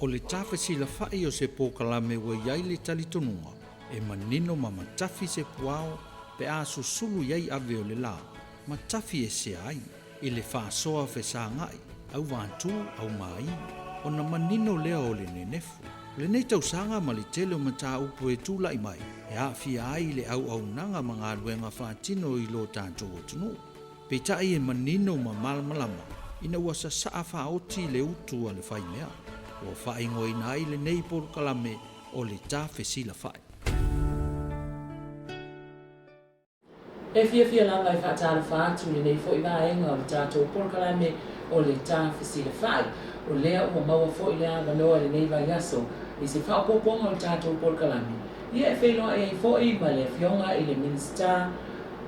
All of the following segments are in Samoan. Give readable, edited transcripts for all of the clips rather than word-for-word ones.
O le Ta Fesilafai o se polokalame ua i ai le talitonuga e manino ma matafi se puao pe a susulu i ai ave o le la, ma tafi esea ai i le faasoa fesagai, auvatū, aumāi, ona manino lea o le nenefu. O lenei tausaga ma le tele o mataupu e tulai mai e aafia ai le auaunaga ma galuega faatino i lo tatou atunuu. Peitai e manino ma malamalama ina ua sasaa faaoti le utu a le faimea, ua faaigoaina ai lenei polokalame o le Ta Fesilafai. E fiafia lava e faatalofa atu i lenei foi vaega o le tatou polokalame o le Ta Fesilafai. O lea ua maua foi le avanoa i lenei vaiaso i se faaopoopoga o le tatou polokalame, ia e feiloai ai foi ma le Afioga i le Minisita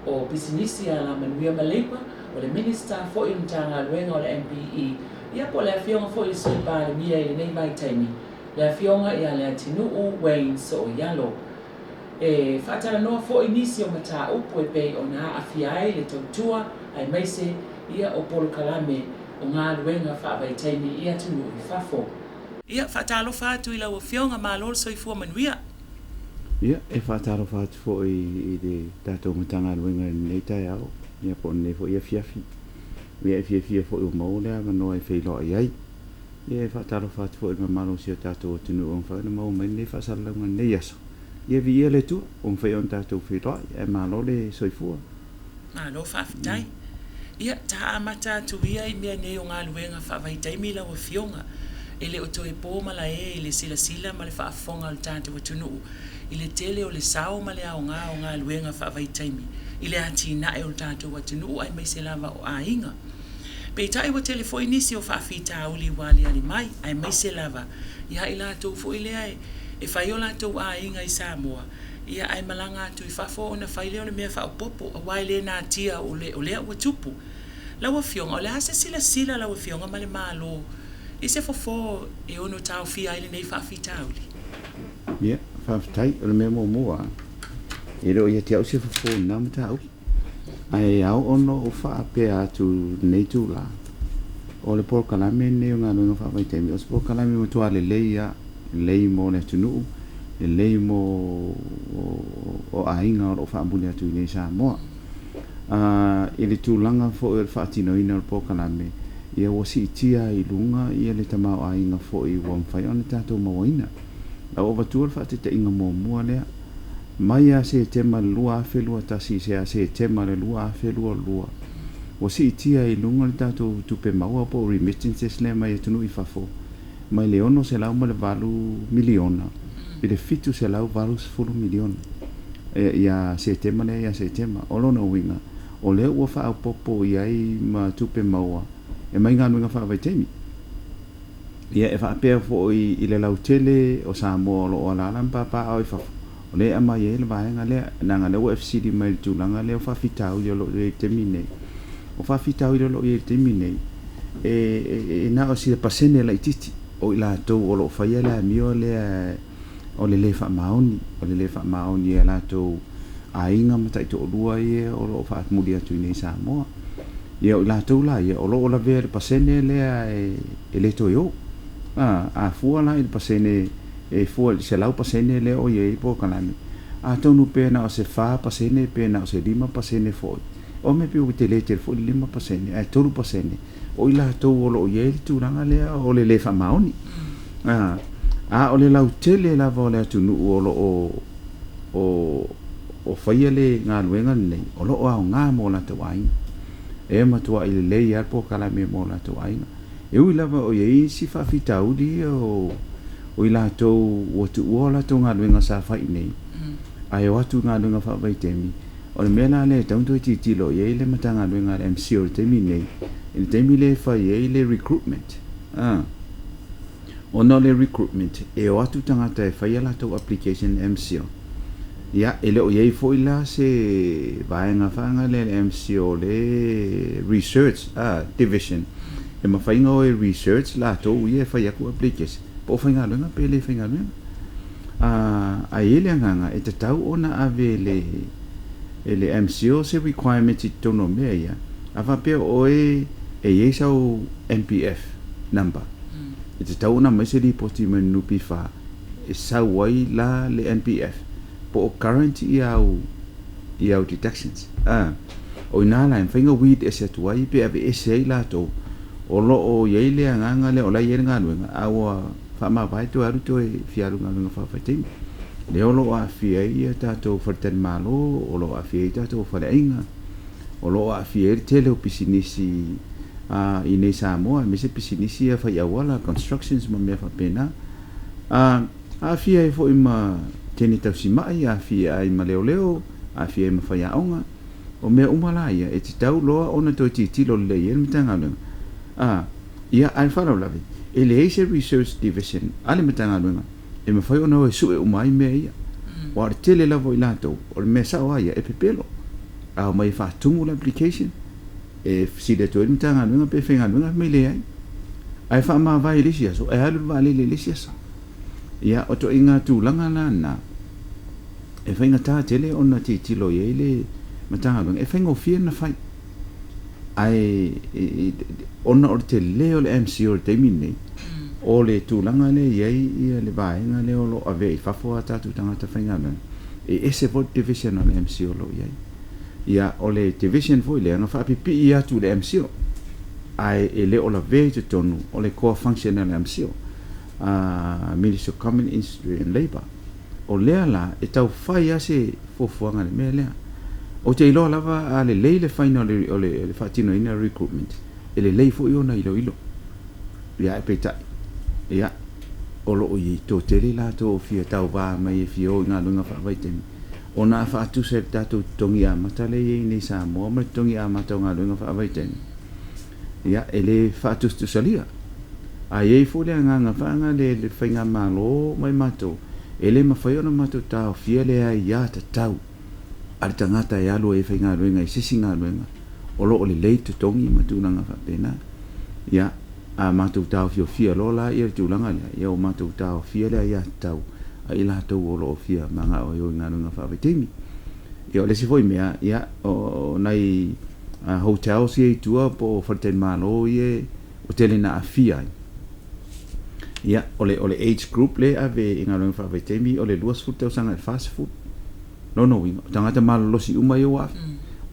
o Pisinisi, Alamanuia ma Leipa, o le Minisita foi o le Matagaluega o le MPE, ia po o le Afioga foi i le Sui Palemia i lenei vaitaimi, le Afioga ia Leatinuu Wayne Sooialo. E faatalanoa foi nisi o mataupu e pei ona aafia ai le tautua aemaise ia o polokalame o galuega faavaitaimi i atunuu i fafo. Ia, faatalofa atu i lau Afioga, malo le soifua manuia. Ia, e faatalofa atu foi i le tatou Matagaluega i lenei taeao, ia po o lenei foi afiafi. Ia, e fiafia foi ua maua le avanoa e feiloai ai. Ia, e faatalofa atu foi i le mamalu o si o tatou atunuu ua mafai ona maua mai lenei faasalalauga i lenei aso. Ia, viia le Atua ua mafai ona tatou feiloai, ae malo le soifua. Malo faafetai. Ia, ta amata atu ia i mea nei o galuega faavaitaimi lau Afioga. E le o toe po malae i le silasila ma le faafofoga a lo tatou atunuu i le tele o le sao ma le aoga o galuega faavaitaimi i le atinae o le tatou atunuu aemaise lava o aiga. Peitai ua tele foi nisi o faafitauli ua aliali mai aemaise lava ia i latou foi lea e fai o latou aiga i Samoa ia ae malaga atu i fafo ona fai lea o le mea faaopoopo aua e le natia o lea ua tupu. Lau Afioga, o le a se silasila a lau Afioga ma le Malo i se fofo e ono taofia ai lenei faafitauli? Ia, faafetai. O le mea muamua, e le o ia te au se fofo i lena mataupu. Ae ao ona ou faapea atu i lenei itula, o le polokalame lenei o galuega faavaitaimi, o se polokalame matua lelei lava, lelei mo le atunuu, lelei mo o aiga o lo o faamuli atu i inei i Samoa. I le tulaga foi o le faatinoina o le polokalame, ia ua siitia ai i luga ia le tamaoaiga foi ua mafai ona tatou mauaina. A ua avatua le faataitaiga muamua lea, mai ia Setema i le 2021 seia Setema i le 2022, ua siitia ai i luga le tatou tupe maua po o remittances lea mai atunuu i fafo, mai le $608 miliona i le $780 miliona ia Setema lea ia Setema. O lona uiga, o lea ua faaopoopo i ai ma tupe maua e mai galuega faavaitaimi. Ia e faapea foi i le lautele o Samoa o lo o alaala ma papaaao i fafo, o lea e aumai ai le vaega lea, leaga o lea ua e fesili mai i le tulaga lea o faafitauli o lo o i ai i le taimi lenei. O faafitauli o lo o i ai i le taimi lenei, e na o sina pasene laitiiti o i latou o lo o faia le amio lea o le le faamaoni, o le le faamaoni e latou aiga ma taitoalua ia o lo o faamuli atu i inei i Samoa. Ia o i latou la ia, o lo o lavea i le pasene lea e le toe o. A fua la i le pasene, e fua i le 100% lea o i ai le polokalame, atonu pe na o se 4% pe na o se 5% foi, o mea pei ua tele tele foi le 5%, ae 3% o i latou o lo o i ai le tulaga lea o le le faamaoni. A o le lautele lava o le atunuu o lo o o faia le galuega lenei, o lo o aoga mo latou aiga. E matuai lelei lava le polokalame mo latou aiga. E ui lava o i ai isi faafitauli ia o i latou ua tuua o latou galuega sa fai i inei, ae o atu i galuega faavaitaimi. O le mea la lea e tatau ona toe tilotilo i ai le Matagaluega a le MCIL i le taimi lenei, i le taimi lea e fai ai le recruitment, ona o le recruitment e o atu tagata e fai a latou application i le MCIL. Ia, e le o i ai foi la se vaega foi lea a le MCIL o le research division e mafai ona o e research latou ia e fai atu application po o faigaluega pe le faigaluega. Ae i ai le agaga e tatau ona ave e le MCIL se requirement i totonu o mea ia, a faapea o oe e i ai sau NPF number. E tatau ona aumai se lipoti mai le NPF e sau ai la le NPF po o current ia au i au deductions. A, o ina la e mafai ona weed ese atu ai pe aveese ai latou o lo o i ai le agaga lea o la e i ai le galuega a ua faamavae toe alu toe fia alu i galuega faavaitaimi. Lea o lo o aafia ai ia tatou faletalimalo, o lo o aafia ai tatou faleaiga, o lo o aafia ai le tele o pisinisi i inei i Samoa aemaise pisinisi ia fai auala, constructions ma mea faapena. Aafia ai foi ma teine tausimai, aafia ai ma leoleo, aafia ai ma faiaoga. O mea uma la ia e tatau loa ona toe tilotilo lelei i ai le Matagaluega. Ia, ae faalavelave, e leai se research division a le Matagaluega e mafai ona o e sue uma ai mea ia. Aua o le tele lava o i latou, o le mea sao lava ia, e pepelo. A omai e faatumu le application, e fesili atu ai le Matagaluega pe faigaluega, fai mai leai. Ae faamavae i le isi aso, ae alu le vaalele i le isi aso. Ia, o ituaiga tulaga la na, e faigata tele ona tilotilo i ai le Matagaluega, e faigofie ona fai. Ae ona o le tele o le MCO i le taimi lenei, o le tulaga lea e i ai le vaega lea o lo o avea i fafo a tatou tagata faigaluega, e ese foi le division a le MCO o lo o i ai. Ia, o le division foi lea na faapipii atu i le MCO, ae e le o lavea i totonu o le core function a le MCO, Ministry of Common Industry and Labour. O lea la e tau fai lava se fuafuaga i le mea lea. Ou te iloa lava a lelei le faiga o le faatinoina o le recruitment, e lelei foi ona iloilo. Ia ae peitai, ia, o lo o i ai toatele i latou o fia tauva mai e fia o i galuega faavaitaimi, ona a faatusa i le tatou totogi amata lea e i ai nei i Samoa ma le totogi amata o galuega faavaitaimi, ia, e le faatusatusalia. Ae i ai foi le agaga faagale i le faigamalo mai matou, e le mafai ona matou taofia le aiatatau a le tagata e alu ai e faigaluega i se isi galuega o lo o lelei totogi ma tulaga faapena. Ia, a matou taofiofia loa la ia le tulaga lea, ia ua matou taofia le aiatatau a i latou o lo o fia manao e o i galuega faavaitaimi. Ia o le isi foi mea, ia, o nai hotels ia i tua po o faletalimalo ia ua tele ina aafia ai. Ia, o le, o le age group lea e ave i galuega faavaitaimi o le 20 tausaga i le 40. Lona uiga, o tagata malolosi uma ia ua ave.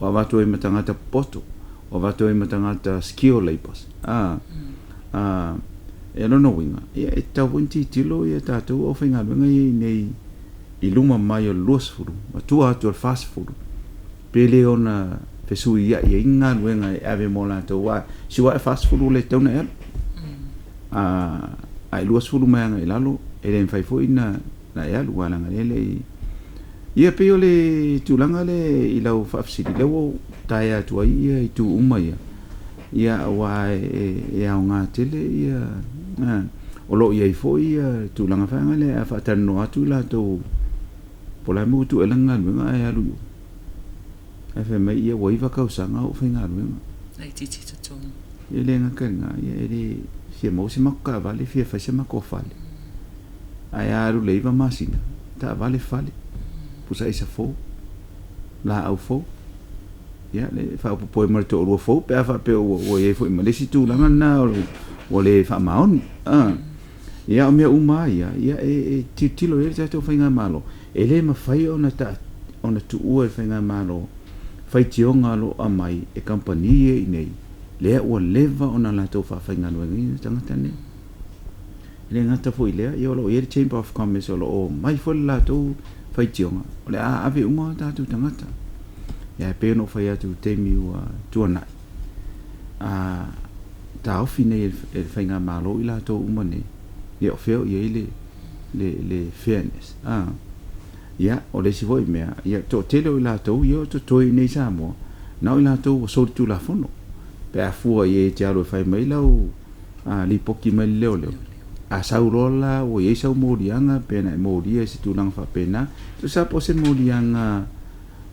Ua avatu ai ma tagata popoto, ua avatu ai ma tagata skilled labours. A, a, e lona uiga, ia e tatau foi ona tilotilo ia tatou aufaigaluega ia i inei i luma mai o le 20 ma tua atu o le 40, pe le ona fesuiai ai ni galuega e ave mo latou, aua si ua e 40 le tatau ona e alu. A, a e 20 mai agai i lalo, e le mafai foi na, na e alu, aua leaga lea e le i... Ia, pei o le tulaga lea i lau faafesili, lea ua ou taea atu ai ia itu uma ia, ia aua e, e aoga tele ia, a, o lo o i ai foi ia tulaga foi lea a faatalanoa atu i latou po o le a le mea ua tuu ai lana galuega ae alu i o. Ae fai mai, ia ua 9 tausaga o ou faigaluega. Laitiiti totogi. E le gata i lena, ia e le fia maua se matou taavale, fia fai se matou fale. Ae a alu le 9 masina, taavale fale, pusa aisa fou, laau fou. Ia, le faaopoopo ai ma le toalua fou pe a faapea ua, ua i ai foi ma le isi tulaga lena ua le faamaoni. Ah. Ia, o mea uma lava ia, ia e, e tilotilo i ai le tatou faigamalo. E le mafai ona ta, ona tuua e le faigamalo faitioga o lo o aumai e kamupani ia i inei, lea ua leva ona latou faafaigaluegaina tagata nei. E le gata foi i lea, ia o lo o i ai le Chamber of Commerce o lo o omai foi le latou faitioga, o le a ave uma o tatou tagata. Ia e pei ona ou fai atu i le taimi ua tuanai, a taofi nei e le faigamalo i latou uma nei, ia o fea o i ai le, le, le fairness. A, ia, o le isi foi mea, ia, toatele o i latou ia o totoe i inei i Samoa, na o i latou ua solitulafono. Pe a fua i ai e te alu e fai mai lau lipoti mai le leoleo, a sau loa la ua i ai sau moliaga pe na e molia i se tulaga faapena, tusa po o se moliaga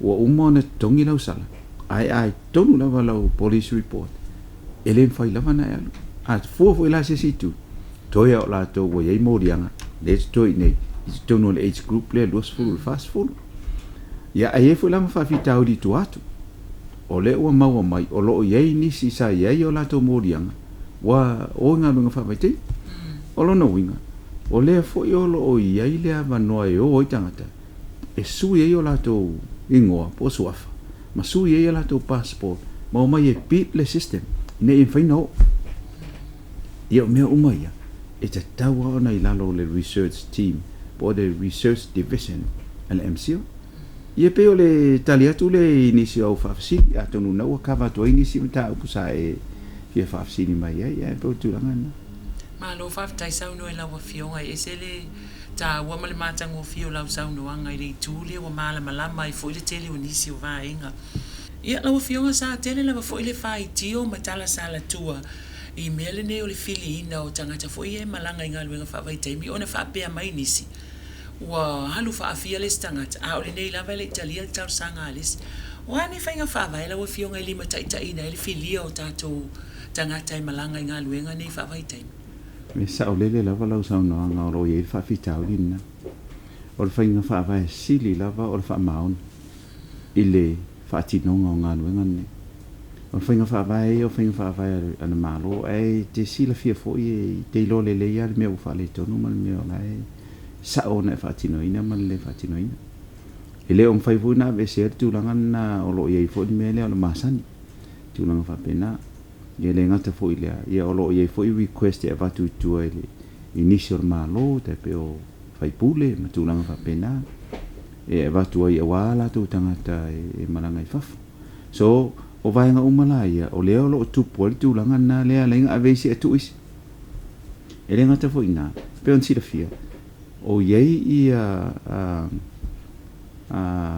ua uma ona totogi lau sala, ae a i totonu lava lau police report, e le mafai lava ona e alu. A fua foi la se isi itu, toe lava o latou ua i ai moliaga, lea e totoe i inei i totonu o le age group lea 20 i le 40. Ia, ae i ai foi la ma faafitauli i tua atu. O lea ua maua mai o lo o i ai nisi sa i ai o latou moliaga ua o i galuega faavaitaimi. O lona uiga, o lea foi o lo o i ai le avanoa e o ai tagata e sui ai o latou igoa po o suafa ma sui ai a latou passport ma omai e beat le system ina ia mafai ona oo. Ia o mea uma ia e tatau lava ona i lalo o le research team po o le research division a le MCIL. Ia pei o le tali atu lea i nisi o au faafesili, atonu o lena ua kava atu ai nisi mataupu sa e fia faafesili mai ai, ae pei o le tulaga lena. Malo faafetai saunoa i lau Afioga, e ese le taua ma le matagofie o lau saunoaga i le itu lea ua malamalama ai foi le tele o nisi o vaega. Ia, lau Afioga sa tele lava foi le faitio ma tala salatua i mea lenei o le filiina o tagata foi ia e malaga i galuega faavaitaimi ona faapea mai nisi ua alu faafia le isi tagata a o lenei lava e le i talia le talosaga a le isi. O a nei faiga faavae lau Afioga e limataitaiina ai le filia o tatou tagata e malaga i galuega nei faavaitaimi? E saolele lava lau saunoaga o lo o i ai le faafitauli lena. O le faiga faavae sili lava o le faamaoni i le faatinoga o galuega nei. O le faiga faavae ia o faiga faavae a le Malo, ae e te silafia foi e te iloa lelei lava le mea ua faaletonu ma le mea o la e sao ona e faatinoina ma le le faatinoina. E le o mafai foi ona aveesea le tulaga lena o lo o i ai foi le mea lea o le masani, tulaga faapena. Ia e le gata foi i lea, ia o lo o i ai foi request e avatu i tua i le i nisi o le Malo, tai pei o faipule ma tulaga faapena, e avatu ai aua a latou tagata e malaga i fafo. So, o vaega uma la ia, o lea o lo o tupu ai le tulaga lena lea e ala ai ona ave isi ae tuu isi. E le gata foi i ina, e pei ona silafia, o i ai ia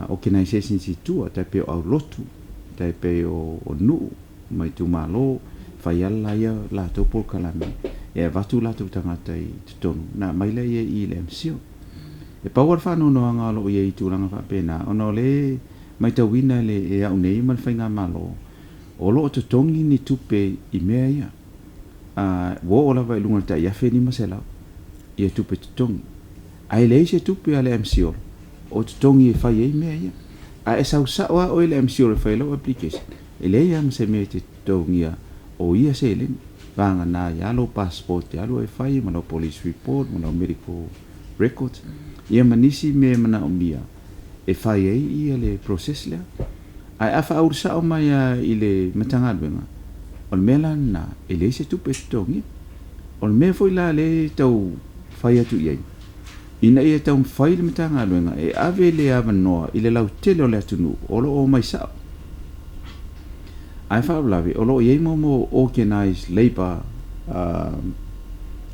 organizations i tua, tai pei o aulotu, tai pei o nuu ma itumalo, fai lava la ia latou polokalame e avatu latou tagata i totonu ona aumai lea i le MCIL. E pau lava le faanoanoaga o lo o i ai i tulaga faapena, ona o lea e matauina e au nei ma le Faigamalo, o lo o totogi ni tupe i mea ia. Ua oo lava i luga o le tai $1,500 ia tupe totogi. Ae leai se tupe a le MCIL o totogi e fai ai mea ia. A e sau sao lava oe i le MCIL e fai ai lau application, e leai lava ma se mea e te totogia o ia seleni. Vagana ai lava lou passport e alu ai e fai ma lau police report ma lau medical records, ia ma nisi mea e manaomia e fai ai ia le process lea. Ae a faaulu sao mai lava i le Matagaluega, o le mea la lena, e leai se tupe e totogia. O le mea foi la lea e tau fai atu i ai, ina ia taumafai le Matagaluega e ave le avanoa i le lautele o le atunuu o lo o omai sao. Ae faalavelave, o lo o i ai mo Organized Labour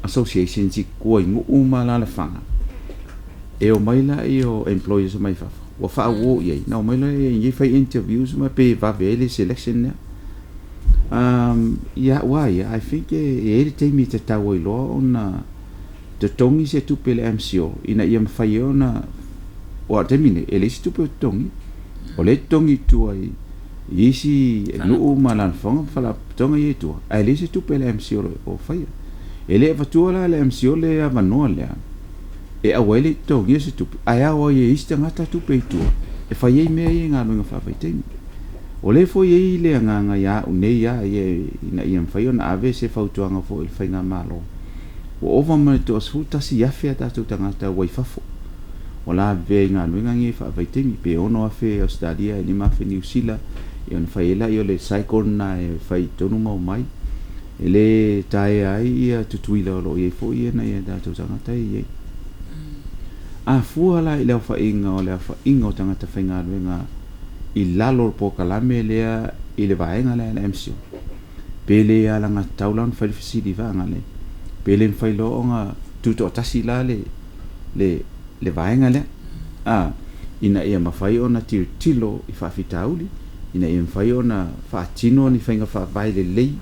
Associations i tua i nuu ma alaalafaga, e omai laia o employers mai fafo, ua faauo i ai, ona omai lea i inei fai interviews ma pe vave ai le selection lea. Ia au lava ia, I think e i ai le taimi e tatau ai loa ona totogi se tupe i le MCO ina ia mafai ai ona, aua o le taimi lenei e leai se tupe o totogi, o lea e totogi i tua i isi nuu ma alaalafaga ma faalapotopotoga ia i tua, ae leai se tupe a le MCO o faia. E le avatua la e le MCO le avanoa lea e aua ai le totogia se tupe, ae ao ai e isi tagata tupe i tua e fai ai mea ia i galuega faavaitaimi. O lea foi e i ai le agaga ia au nei a ia ina ia mafai ona ave se fautuaga foi i le Faigamalo. Ua ova ma le 11,000 a tatou tagata ua i fafo ua lavevea i galuega nei faavaitaimi, pe 6,000 i Ausetalia, e 5,000 Niu Sila, ia ona fai ai lea o le cycle lena e fai tonu ma omai. E le taea ai ia Tutuila o lo o i ai foi nai a tatou tagata e i ai. A fua la i le aofaiga o le aofaiga o tagata faigaluega i lalo o le polokalame lea i le vaega lea a le MCIL, pe le alagatatau la ona fai le fesili vaega lea, pe le mafai loa ona tutoatasi la le le le vaega lea, a, ina ia mafai ona tilotilo i faafitauli, ina ia mafai ona faatino ni faiga faavae lelei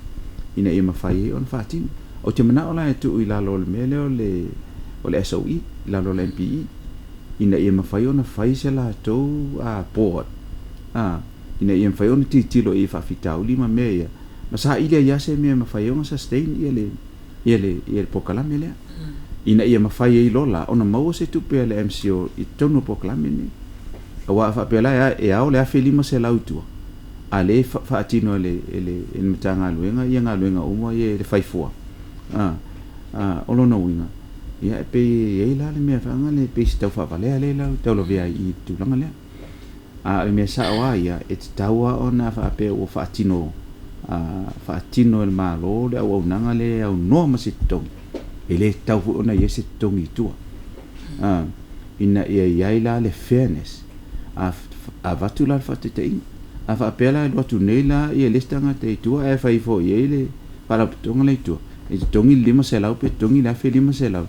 ina ia mafai ai ona faatino. Ou te manao la e tuu i lalo o le mea lea o le o le SOE, i lalo o le MPE, ina ia mafai ona fai se latou board, a, ina ia mafai ona tilotilo i faafitauli ma mea ia, ma saili ai lava se mea e mafai ai ona sustain ia le ia le ia le polokalame lea, ina ia mafai ai loa la ona maua se tupe a le MCO i totonu o polokalame nei. Aua a faapea la e ao le $1,500 i tua, a lea e faatino e le e le Matagaluega ia galuega uma ia i le fai fua, a. O lona uiga, ia e pei e i ai la le mea faga lea, e pei se tau faavalea lea la tau lavea ai i le tulaga lea. A o le mea sao lava ia, e tatau lava ona faapea ua faatino, faatino e le Malo le auaunaga lea e aunoa ma se totogi, e le tatau foi ona i ai se totogi i tua, ina ia i ai la le fairness. A avatu la le faataitaiga, a faapea la e alu atu nei la ia le isi tagata i tua ae fai ifo i ai le faalapotopotoga lea i tua, e totogi le 500 pe totogi le 1500,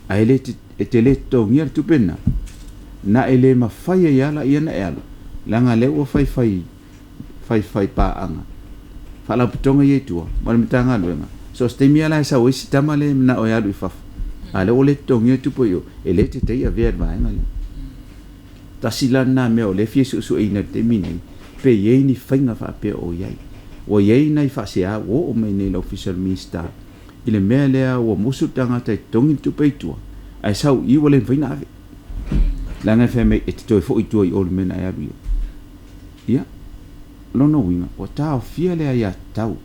ae le e te le totogia le tupe lena, na e le mafai ai lava laia ona e alu, leaga o lea ua faifai faifai paaga faalapotopotoga ia i tua ma le Matagaluega. So o se taimi lava la e sau ai si tama lea e manao e alu i fafo, a o lea ua le totogia le tupe i o, e le taitai avea i le vaega lea. Tasi la lena mea o lea e fia suesueina i le taimi nei, pe i ai ni faiga faapea o i ai. Ua i ai nai faasea ua oo mai nei i le Ofisa o le Minisita i le mea lea ua musu le tagata e totogi le tupe i tua, ae sau i i ua le mafai ona ave. Leaga e fai mai e te toe foi i tua i o i le mea na e alu i ai. Ia, o lona uiga, ua taofia le aiatatau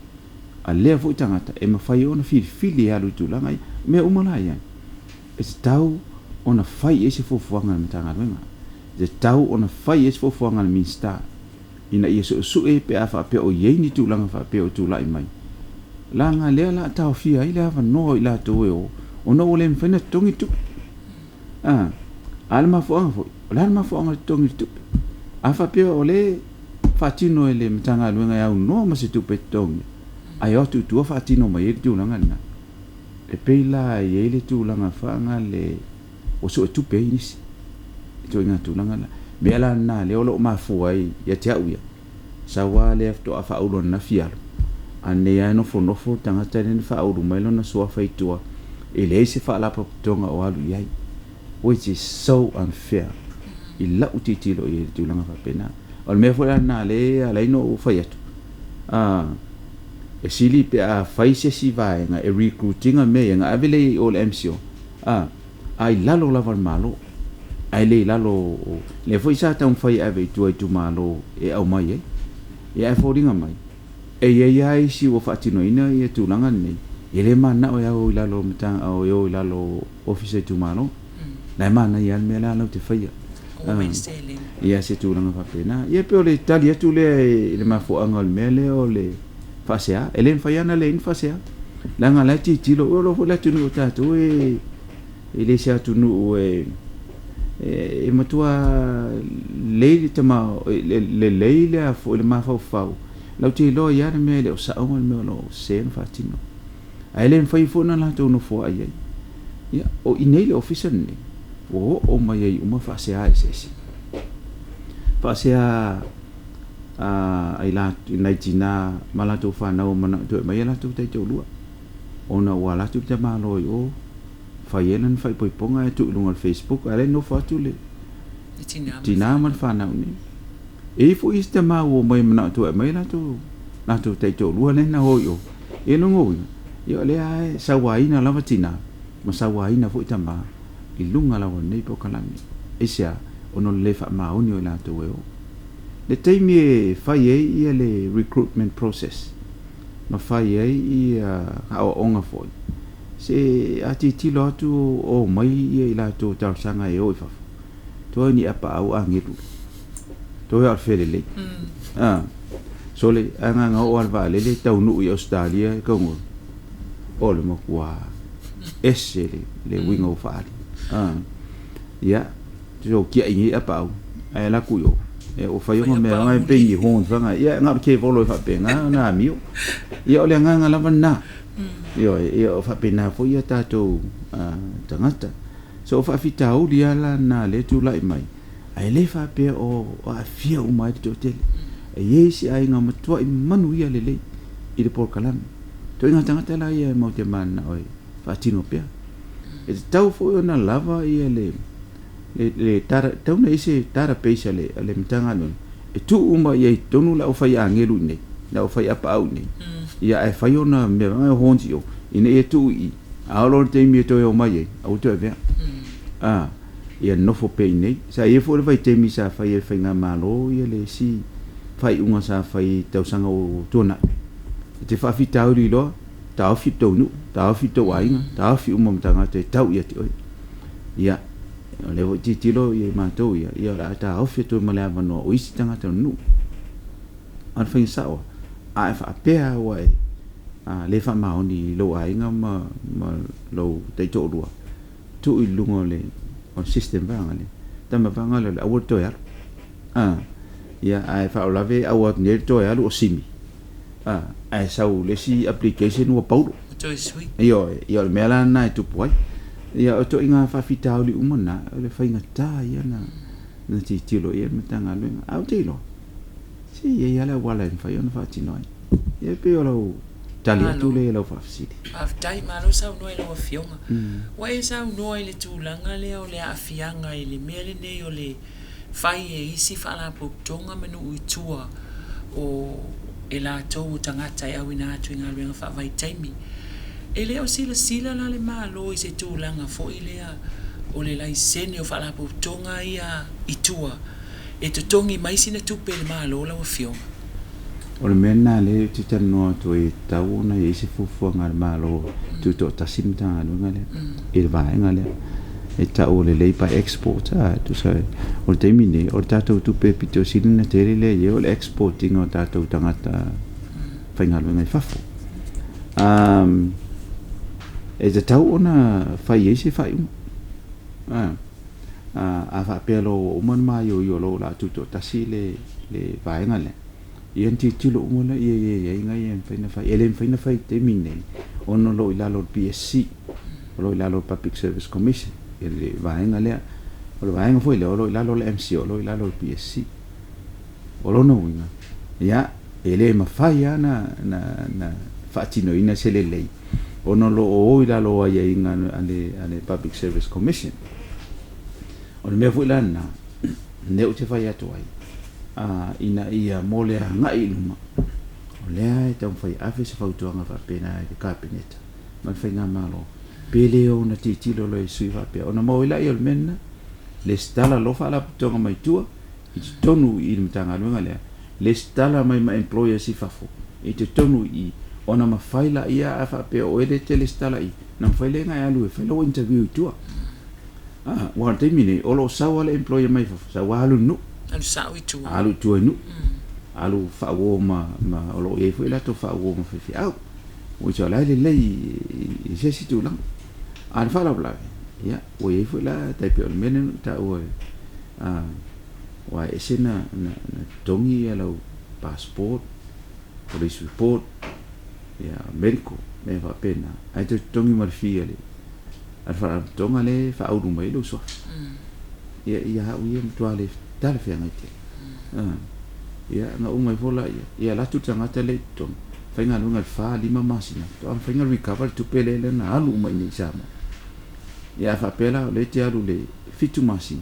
a lea foi tagata e mafai ona filifili e alu i tulaga ia. O mea uma la ia, e tatau ona fai i ai se fuafuaga a le Matagaluega, e tatau ona fai i ai se fuafuaga a le Minisita ina ia suesue pe a faapea o i ai ni tulaga faapea o tulai mai, leaga lea o le a taofia ai le avanoa o i latou e o, ona ua le mafai ona totogi le tupe. A, a le mafuaaga foi, o le a le mafuaaga o le totogi o le tupe? A faapea o lea e faatino e le Matagaluega e aunoa ma se tupe e totogia, ae o atu i tua faatino mai ai le tulaga lena. E pei la e i ai le tulaga faagale ua suetupe ai nisi i ituaiga tulaga la. Mea la lena lea o lo o mafua ai ia te au ia, sau lava lea faatoa faaulu ananafi alu, a nei lava e nofonofo le tagata lea na faaulu mai lona suafa i tua, e leai se faalapotopotoga o alu i ai, which is so unfair i lau tilotilo i ai i le tulaga faapena. O le mea foi la lena lea e ala ai ona ou fai atu, e sili pe a fai se isi vaega e recruit ina mea ia ona ave lea i o i le MCIL, a, a i lalo lava o le Malo, ae le i lalo o, lea foi sa taumafai e ave i tua i itumalo e aumai ai. Ia ae foliga mai, e i ai lava isi ua faatinoina ia tulaga lenei, e le mananao e o i lalo o matag, e o i lalo o ofisa itumalo. La e manaia lava le mea la latou te faia. Ia se tulaga faapena. Ia pei o le tali atu lea i le mafuaaga o le mea lea o le faasea. E le mafai lava ona leai ni faasea. Leaga o la e tilotilo, o lo o foi le atunuu o tatou e le se atunuu e e matua lelei le tama lelei le a foi le mafaufau. Latou te iloa ai lava le mea e le o sao ma le mea o lo o sese ona faatino. Ae le mafai foi ona latou nofoai ai. Ia, o i nei le ofisa lenei, ua oo mai ai uma faasea eseese. Faasea a i nai tina ma latou fanau ua manao e toe aumai a latou taitoalua, ona ua alu atu le tamaloa i o, fai ai lana faaipoipoga ae tuu i luga o le Facebook, a o lea e nofo atu le tina ma le fanau nei. E i ai foi isi tama ua omai e manao e toe aumai latou latou taitoalua lea na o i o. Ia lona uiga, ia o lea lava e sauaina lava tina ma sauaina foi tama i luga lava o lenei polokalame. Aisea? Ona o le le faamaoni o i latou e o. Le taimi e fai ai ia le recruitment process ma fai ai ia aoaoga foi, se a tilotilo atu o omai ia i latou talosaga e o i fafo, Toe ni apaau agelu. Toe a o le felelei. A, sole, a na ona oo lava le vaalele taunuu i Ausetalia e taunuu, o le matua ese le, le uiga ua faaali. A, ia, so tiai nei apaau, ae alu atu i o, ia ua fai ona mea e pei ni horns fana, ia na o le kevolo e faapena ona amio. Ia o le agaga lava lena. Ioe, ia o faapena foi ia tatou tagata. So o faafitauli lava la na lea e tulai mai, ae le faapea o aafia uma ai le toatele. E i ai isi aiga matuai manuia lelei i le polokalame. Ituaiga tagata la ia e matou te mananao e faatino pea. E tatau foi ona lava ia le le data, tatau ona i ai se database a le a le Matagaluega e tuu uma i ai i totonu le aufai agelu i inei, le aufai apaau i inei. Ia ae fai ona mea e horns i o ina ia tuu i i. A oo loa i le taimi e toe omai ai, aua toe avea. A, ia nofo pea i inei. Sa i ai foi le vaitaimi sa fai e le Faigamalo ia le isi faaiuga sa fai i tausaga ua tuanai. E te faafitauli loa, Taofi le tou nuu, taofi le tou aiga, taofi uma ma tagata e tau ia te oe. Ia, o lea foi tilotilo ia matou ia, ia o le a taofi atu ai ma le avanoa o isi tagata o le nuu. A o le faiga sao lava, a e faapea lava ua e le faamaoni i lou aiga ma lou taitoalua, tuu i luga o le system vaega lea, tama vaega lea o le aua le toe alu. Ia, ae faalavelave e aua atu nei le toe alu o Simi, ae sau le isi application ua paulo. Ioe, ia o le mea la lena e tupu ai. Ia o ituaiga faafitauli uma na, o le faigata ia na tilotilo i ai le Matagaluega. Ae ou te iloa, se e i ai lava le auala e mafai ona faatino ai. Ia e pei o lau tali atu lea i lau faafesili. Faafetai, malo saunoa i lau Afioga. Ua e saunoa i le tulaga lea o le aafiaga i le mea lenei o le fai e isi faalapotopotoga ma nuu i tua o e latou o tagata e auina atu i galuega faavaitaimi. E le o silasila la le Malo i se tulaga foi lea o le laisene o faalapotopotoga ia i tua e totogi mai sina tupe e le Malo lau Afioga? O le mea lena lea ou te talanoa atu ai e tatau ona i ai se fuafuaga a le Malo e tutoatasi le Matagaluega lea i le vaega lea e tau o le labour export a tusa o le taimi lenei o le tatou tupe pito sili ona tele lea i ai o le export ina o tatou tagata faigaluega i fafo. E tatau ona fai ai se faaiuga. A faapea loa ua uma ona maioio loa o le a tutoatasi le vaega lea, ia ona tilotilo uma lea i aiaiga ia e mafai ona fai. E le mafai ona fai i le taimi lenei ona o lo o i lalo o le PSC, o lo o i lalo o le Public Service Commission le vaega lea. O le vaega foi lea o lo o i lalo o le MCIL, o lo o i lalo o le PSC. O lona uiga, ia, e le mafai lava ona faatinoina se lelei ona o lo o o i lalo o aiaiga a le Public Service Commission. O le mea foi la lena, lea ou te fai atu ai, ina ia mo le agai i luma, o lea e taumafai e ave se fautuaga faapena i le Kapeneta ma le Faigamalo, pe le ona tilotilo loa i sui faapea, ona maua ai lea o le mea lena, lesitala loa faalapotopotoga mai tua i totonu i le Matagaluega lea, lesitala mai ma employers i fafo i totonu i i, ona mafai laia a faapea o oe lea e te lesitala i, ona mafai lea ona e alu e fai lau interview i tua. Aua o le taimi nei, o lo o sau lava le employer mai fafo, sau lava alu i le nuu. Alu sao i tua. Alu i tua i nuu. Alu faauo ma, ma o lo o i ai foi latou faauo ma faifeau. Which o la e lelei i se isi tulaga. A o le faalavelave, ia, ua i ai foi la tai pei o le mea lea na ou taua, aua e ese na totogi ia lau passport, police report, ia medical, mea faapena, ae toe totogi ma le fee a le faalapotopotoga lea e faaulu mai ai lou suafa. Ia, ia au ia e matua le talafeagai tele. Ia, ona uma ifo laia, ia alu atu le tagata lea i totonu, faigaluega i le fa, lima masina, faatoa mafai ona recover le tupe lea na alu uma i inei i Samoa. Ia a faapea la o lea e te alu i le 7 masina,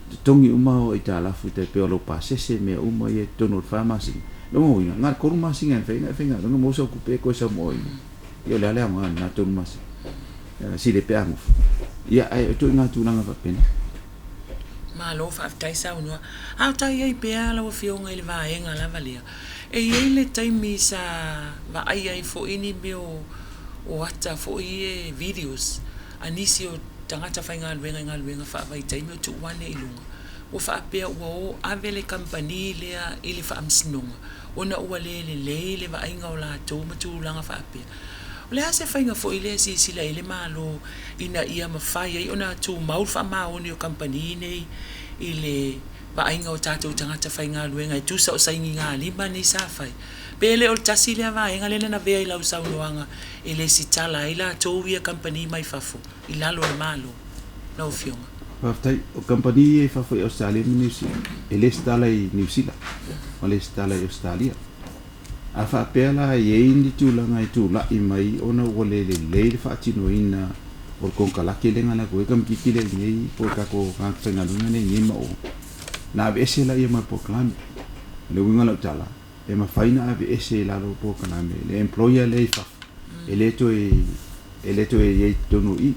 totogi uma au aitalafu tai pei o lou pasese mea uma ia i totonu o le 4 masina. Lona uiga, na o le 3 masina e mafai ai ona e faigaluega maua sau tupe e toe sau ma oe i inei. Ia o le a le aoga o lena 3 masina? Sili pe a nofo. Ia ae o ituaiga tulaga faapena. Malo faafetai saunoa. A o ta i ai pea lau Afioga i le vaega lava lea, e i ai le taimi sa vaaia ai foi ni mea o ata foi ia videos a nisi o tagata faigaluega i galuega faavaitaimi o tuu ane i luga, ua faapea ua o ave le kamupani lea i le faamasinoga ona ua le lelei le vaaiga o latou ma tulaga faapea. O le a se faiga foi lea e silasila i ai le Malo ina ia mafai ai ona tumau le faamaoni o kamupani nei i le vaaiga o tatou tagata faigaluega e tusa o sainigalima nei sa fai? Pe le o le tasi lea vaega lea na lavea i lau saunoaga e lesitala ai latou ia kamupani mai fafo i lalo o le Malo, lau Afioga? Faafetai. O kamupani ia i fafo i Ausetalia ma Niu Sila, e lesitala i Niu Sila, ma lesitala i Ausetalia. A faapea la e i ai ni tulaga e tulai mai ona ua le lelei le faatinoina o le konekarate lea na alu atu ai tamaitiiti lea i inei po o tatou tagata faigaluega nei i inei ma o, na aveese laia mai le polokalame. O le uiga o lau tala, e mafai ona aveese i lalo o le polokalame le employer lea i fafo e le toe e le toe i ai i totonu i i.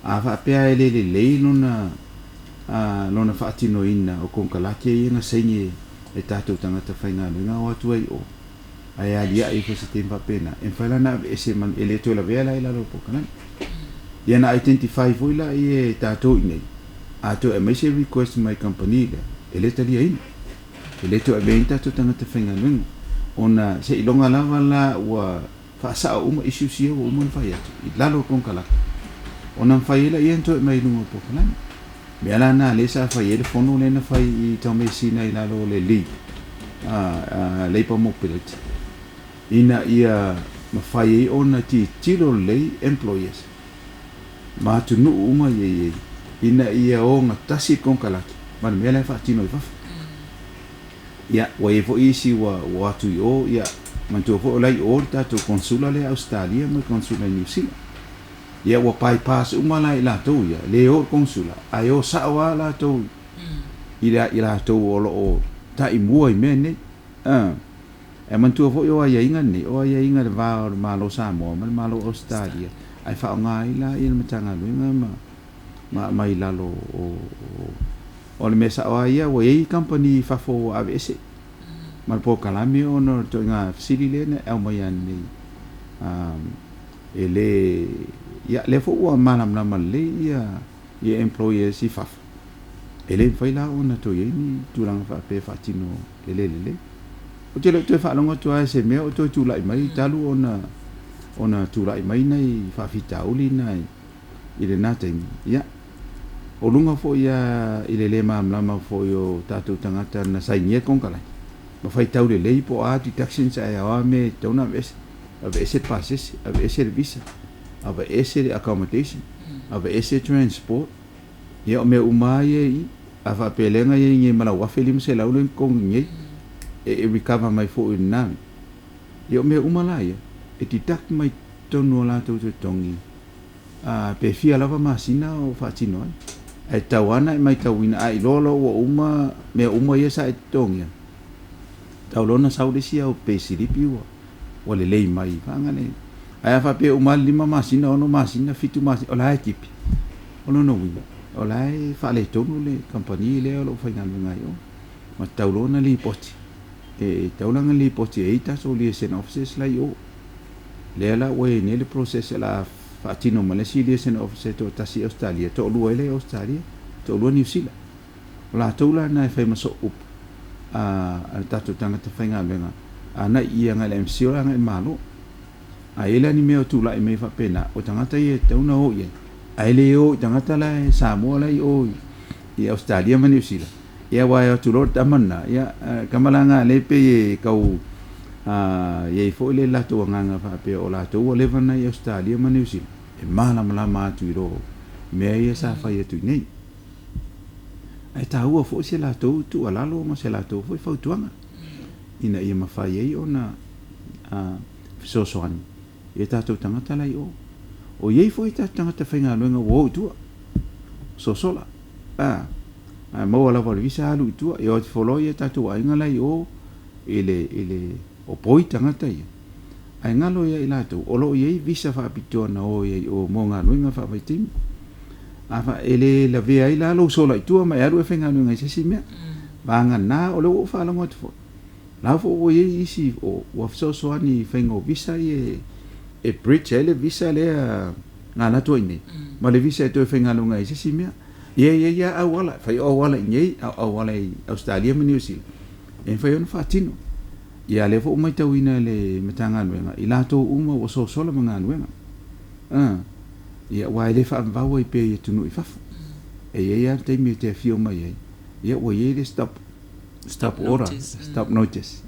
A faapea e le lelei lona lona faatinoina o konekarate ia na saini e tatou tagata faigaluega o atu ai i o. Ae aliae ifo i se taimi faapena, e mafai la ona aveese ma e le toe lavea la i lalo o le polokalame. Ia na identify foi la e tatou i inei, a toe aumai se request mai kamupani lea, e le taliaina. E le toe avea ai ni tatou tagata faigaluega, ona seiloga lava la ua faasao uma issues ia ua uma ona fai atu i lalo o le konekarate, ona mafai ai laia ona toe aumai i luga o le polokalame. O mea la na lea sa fai ai le fono lea na fai i Taumeasina i lalo o le League, Labour Mobility, ina ia mafai ai ona tilotilo lelei employers ma atunuu uma ia i ai ina ia ogatasi le konekarate ma le mea la e faatino i fafo. Ia, ua i ai foi isi ua o atu i o, ia, manatua foi o la e i o le tatou Konsula lea i Ausetalia ma le Konsula i Niu Sila. Ia, ua bypass uma la i latou ia, le o i le Konsula, ae o sao lava latou i i latou o lo o taimua i mea nei. Ae manatua foi o aiaiga nei, o aiaiga i le va o le Malo o Samoa ma le Malo o Ausetalia, ae faaaoga ai la le Matagaluega ma ma aumai i lalo o O le mea sao lava ia, ua i ai kamupani i fafo ua aveese ma le polokalame ona o le ituaiga fesili lea na e aumaia nei. E le, ia, lea foi ua malamalama lelei ia ia employers i fafo, e le mafai la ona toe i ai ni tulaga faapea e faatino e le lelei. Ou te le o toe faalogo atu lava i se mea o toe tulai mai talu ona ona tulai mai nai faafitauli na i lena taimi, ia, o luga foi lava i le le malamalama foi o tatou tagata na sainia le konekarate, ma faitau lelei po o a deductions ae o a mea e tatau ona aveese, aveese le pasese, aveese le visa, aveese le accommodation, aveese transport, ia o mea uma lava ia e i i. A faapea lea na i ai nei ma lau $1,500 lea na totogi nei, e recover mai foi i lena mea. Ia o mea uma la ia, e deduct mai totonu o latou totogi a pe fia lava masina o faatino ai. Ae tatau lava ona e maitauina, a iloa loa ua uma mea uma ia sa e totogia, tatau loa ona sau le isi au peisilipi ua ua lelei mai vaega nei. Ae a faapea e uma lava le lima masina, ono masina, fitu masina, o la e tipi. O lona uiga, o la e faaletonu le kamupani lea o lo o faigaluega ai o. Ma tatau loa ona lipoti. E tatau la ona lipoti e ai tatou liaison officers la i o. Lea la ua i ai nei le process o le a faatino ma le isi liaison officer e toatasi i Ausetalia, toalua ai lea i Ausetalia, toalua Niu Sila. O latou la na e fai ma soo upu a le tatou tagata faigaluega agai i agai i le MCIL agai i le Malo. A i ai la ni mea o tulai mai faapena, o tagata ia e tatau ona o i ai, ae le o i tagata la e Samoa la i o i Ausetalia ma Niu Sila. Ia aua e o atu loa le tama lena, ia tama la na lea e pei e tau i ai foi le latou agaga faapea o latou ua leva ona i Ausetalia ma Niu Sila, e malamalama atu i lo mea ia sa fai atu i inei. Ae taua foi se latou tuualalo ma se latou foi fautuaga ina ia mafai ai ona fesoasoani i o tatou tagata la i o. O i ai foi tatou tagata faigaluega ua o i tua, sosola, a, a maua lava o le visa alu i tua, e o atu foi loa ia tatou aiga la i o i le, i le, o boi tagata ia. Ae galo ia i latou, o lo o i ai visa faapitoa na o ai i o mo galuega faavaitaimi. A fa, e le lavea ai la lou sola i tua ma e alu e faigaluega i se isi mea. Vagana o lea ua ou faalogo atu foi, La foi ua i ai isi ua fesoasoani i faiga o visa ia e bridge ai le visa lea na alu atu ai nei ma le visa e toe faigaluega ai i se isi mea. Ia e i ai lava auala, e fai o auala i inei a o auala i Ausetalia ma Niu Sila e mafai ona faatino. Ia lea foi ua matauina e le Matagaluega i latou uma ua sosola ma galuega. Ia aua e le faavavau ai pea i atunuu i fafo. E i ai lava le taimi e te afio mai ai, ia ua i ai le stop stop order, stop notice.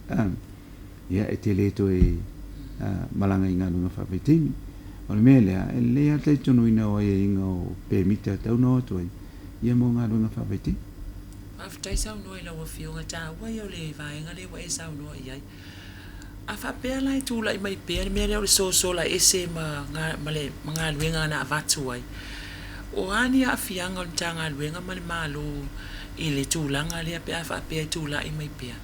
Ia, e te le toe malaga i galuega faavaitaimi. O le mea lea, e lelei lava le talitonuina o aiaiga o pemita e tatau ona o atu ai, ia mo galuega faavaitaimi. Faafetai saunoa i lau Afioga, taua ia o le vaega lea ua e saunoa i ai. A faapea la e tulai mai pea le mea lea o le sosola ese ma ma le ma galuega na avatu ai, o a ni aafiaga o le Matagaluega ma le Malo i le tulaga lea pe a faapea e tulai mai pea?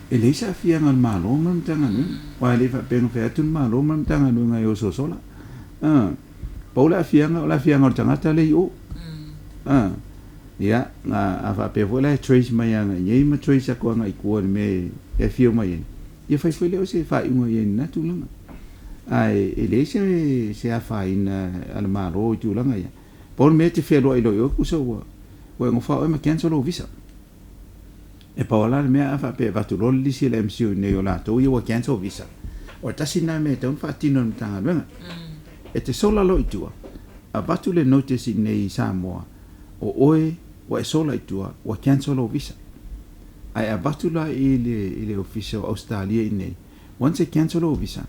E leai se aafiaga o le Malo ma le Matagaluega, aua e le faapea na fai atu le Malo ma le Matagaluega e ososola. Pau le aafiaga, o le aafiaga o le tagata lea i o. Ia, a faapea foi la e trace mai agai i inei ma trace atu agai i tua i le mea e afio mai ai, Ia fai foi lea o se faaiuga i ai i lena tulaga. Ae e leai se se afaina a le Malo i tulaga ia. Pau le mea e te fealuai loa i o, tusa ua ua e gofa oe ma cancel lou visa. E pau lava la le mea a faapea e avatu loa le lisi a le MCO i inei o latou ia ua cancel visa, o le tasi lena mea e tatau ona faatino e le Matagaluega. E te sola loa i tua, avatu le notice i inei i Samoa, o oe ua e sola i tua, ua cancel lou visa. Ae avatu la i le i le Ofisa o Ausetalia i inei, once e cancel lou visa,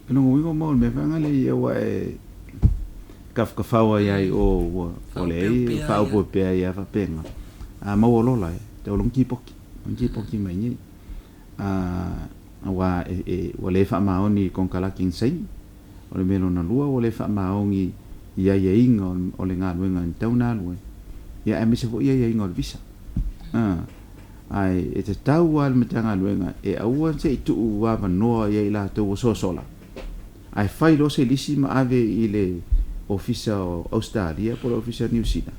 o lona uiga ua maua i le mea foi lea ia ua e kafakafau ai ai o ua ua leai faaopeopea ai lava faapena. A maua loa la, e tau loa ona tipoki, ona tipoki mai nei. A aua e e ua le faamaoni i konekarate na saini. O le mea lona lua ua le faamaoni i aiaiga o le galuega na tatau ona alu ai, ia aemaise foi aiaiga o le visa. Ae e tatau lava i le Matagaluega e aua se i tuu avanoa ia i latou ua sosola, ae fai loa se lisi ma ave i le Ofisa o Ausetalia po o le Ofisa o Niu Sila,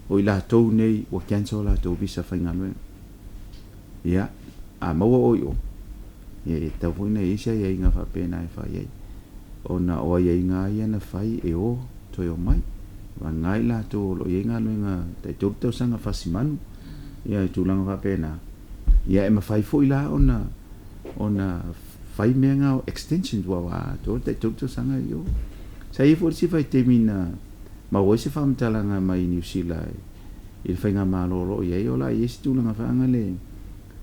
o i latou nei ua cancel a latou visa faigaluega. Ia, a maua oe i o, ia e tatau foi ona i ai se aiaiga faapena e fai ai, ona o aiaiga lava ia na fai e o toe omai. Vagana i latou o lo o i ai galuega tai tolu tausaga fasimanu, ia i tulaga faapena, ia e mafai foi la ona ona fai mea na o extensions aua ua atoa le tai tolu tausaga i o. Sa i ai foi le isi vaitaimi na maua ai se faamatalaga mai Niu Sila i le faigamalo o lo o i ai, o le a i ai se tulaga foi lea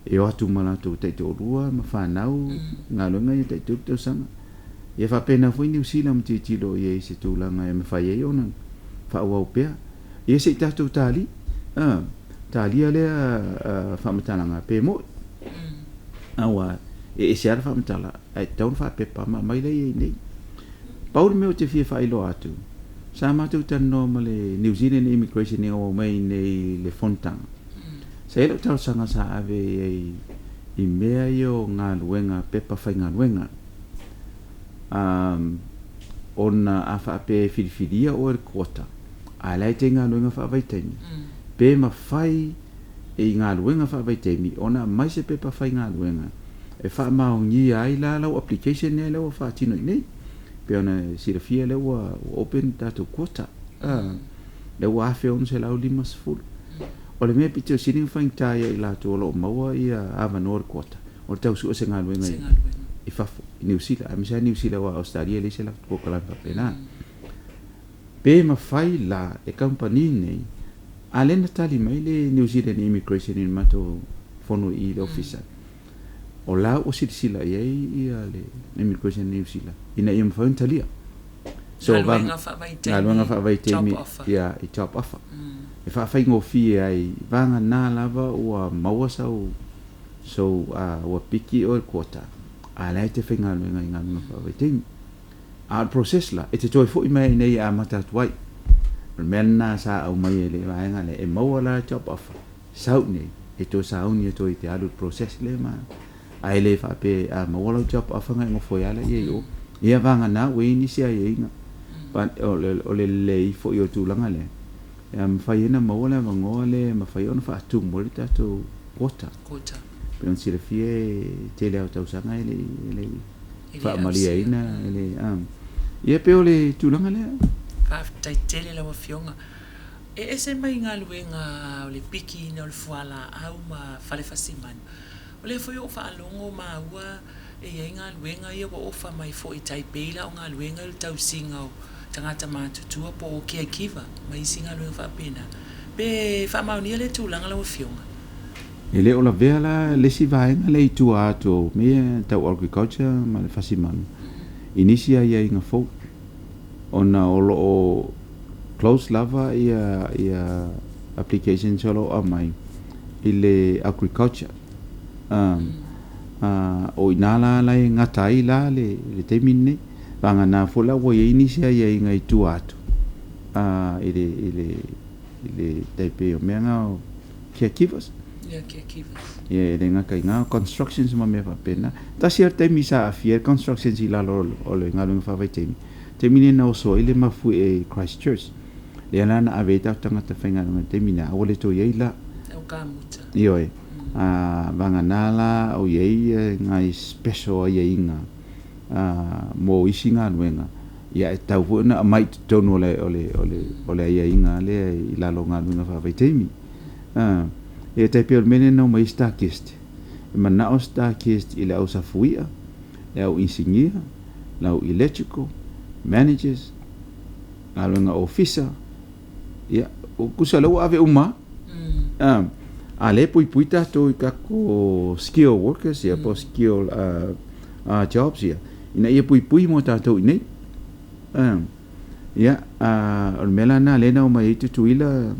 e o atu ma latou taitoalua ma fanau galuega ia tai tolu tausaga. Ia faapena foi Niu Sila ma tilotilo i ai i se tulaga e mafai ai ona faaauau pea. Ia se i tatou tali, a, talia lea faamatalaga pe moi. Aua e ese lava le faamatala ae tatau ona faapepa ma aumai la i ai nei. Pau le mea ou te fia faailoa atu, sa matou talanoa ma le New Zealand Immigration ina ua omai nei i le fonotaga. Sa i ai lau talosaga sa ave i ai i mea ia o galuega, pepa faigaluega. Ona a faapea e filifilia oe e le quota, a o la e te i galuega faavaitaimi, pe mafai i galuega faavaitaimi ona aumai se pepa faigaluega e faamaonia ai la lau application lea ua faatino i inei. Pei ona silafia lea ua open le tatou quota, lea ua 1650. O le mea pito sili ona faigata ia i latou o lo o maua ia avanoa o le quota, o le tau sue o se galuega i fafo, i Niu Sila, aemaise lava Niu Sila aua o Ausetalia e leai se latou polokalame faapena. Pe mafai la e kamupani nei, a lea na tali mai le New Zealand Immigration i le matou fono i le ofisa, o la ua silasila i ai ia le Immigration Niu Sila ina ia mafai ona talia. So, galuega faavaitaimi, galuega faavaitaimi, ia, i job offer. E faafaigofie ai, vagana lava ua maua sau, so, ua piki oe i le quota, a o la e te faigaluega i galuega faavaitaimi. A o le process la, e te toe foi mai ai iinei e amata atu ai. O le mea lena sa aumai e le vaega lea, e maua la le job offer, sau iinei, e toe sauni atu ai e te alu i le process lea ma, ae le faapea a maua lau job offer ona e nofo ai lava lea i o. Ia vagana ua i ai nisi aiaiga, but o le lelei foi o le tulaga lea, e mafai ai ona maua le avanoa lea e mafai ona faatumu ai le tatou quota. Quota. Pei ona silafia e tele lava o tausaga e le i faamalieina, e le i, ia pei o le tulaga lea. Faafetai tele lau Afioga. E ese mai galuega o le pikiina o le fualaau ma fale fasimanu. O lea foi ua ou faalogo maua e i ai galuega ia ua ofa mai foi tai pei la o galuega i le tausiga o tagata matutua po o caregiver ma isi galuega faapena. Pe faamaonia lea tulaga lau Afioga? E le o lavea la le isi vaega lea i tua atu o mea tau agriculture ma le fasimanu i nisi aiaiga fou ona o lo o close lava ia ia applications o lo o aumai i le agriculture. O i ina la la e gata ai la le le taimi lenei. Vagana foi la ua i ai nisi aiaiga i tua atu i le i le i le tai pei o mea na o caregivers. Yeah, caregivers. Ia, e le gata i na, o constructions ma mea faapena. Tasi lava le taimi sa aafia ai le constructions i lalo o le galuega faavaitaimi, taimi lea na oso ai le mafuie i Christchurch. Lea la na ave ai tatou tagata faigaluega i le taimi lena, a ua le toe i ai la. Au kamuta. Ioe. Vagana la o i ai nai special aiaiga mo isi galuega, ia e tatau foi ona aumai i totonu o le, o le, o le, o le aiaiga lea i lalo o galuega faavaitaimi. Ia tai pei o le mea lea na omai ai stockist, e manao stockist i le au safuia, le au inisinia, le au electrical, managers, galuega ofisa, ia, tusa o lea ua ave uma lava. A o lea e puipui tatou i tatou skill workers ia po o skill jobs ia, ina ia puipui mo tatou i inei. Ia, o le mea la lena lea na omai ai Tutuila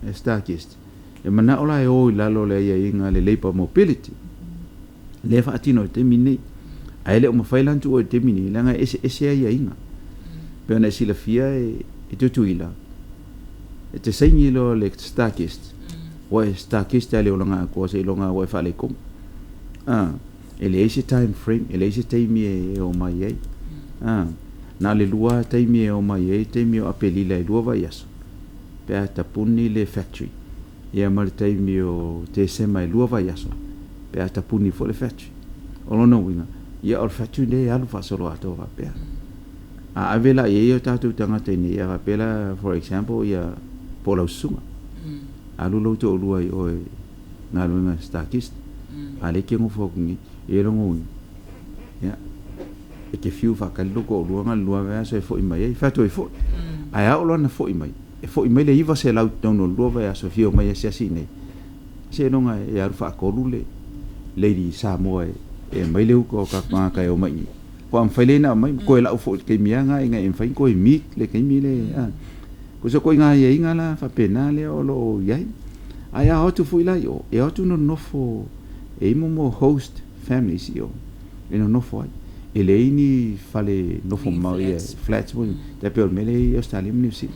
e stockist, e manao la e o i lalo o le aiaiga a le Labour Mobility, lea e faatino i le taimi lenei. Ae le o mafai la ona tuua i le taimi lenei, leaga e eseese aiaiga. E pei ona e silafia e Tutuila, e te saini loa i le stockist, ua e stockist lava i le olaga atoa seiloga ua e faaletonu. E leai se time frame, e leai se taimi e omai ai. Na o le lua lava taimi e omai ai, taimi o Aperila e lua vaiaso, pe a tapuni le factory, ia ma le taimi o Tesema e lua vaiaso, pe a tapuni foi le factory. O lona uiga, ia o le factory lea e alu faasoloatoa faapea. A ave la i ai o tatou tagata i inei, ia faapea la, for example, ia po o lau susuga, alu lou toalua i o e galuega stockist, a o lea e te nofo atu nei, ia lona uiga, ia, e te fiu e faatali lou toalua na o le lua vaiaso e foi mai ai, fai atu ai foi. Ae a oo loa ina foi mai, e foi mai le 900 i totonu o le lua vaiaso e fia omai e asiasi i inei, seiloga e alu faatolu le Lady Samoa e aumai le uka o tatou tagata e omai i inei. Faatoa mafai lea ona aumai, toe lau foi i le taimi lava lena ina ia mafai ona toe meet le taimi lea. O se ituaiga aiaiga la faapena lea o lo o i ai. Ae a o atu foi la i o, e o atu nonofo e i ai mo host families i o e nonofo ai. E leai ni fale nofo mau, ia flats foi, tai pei o le mea lea e i ai Ausetalia ma Niu Sila.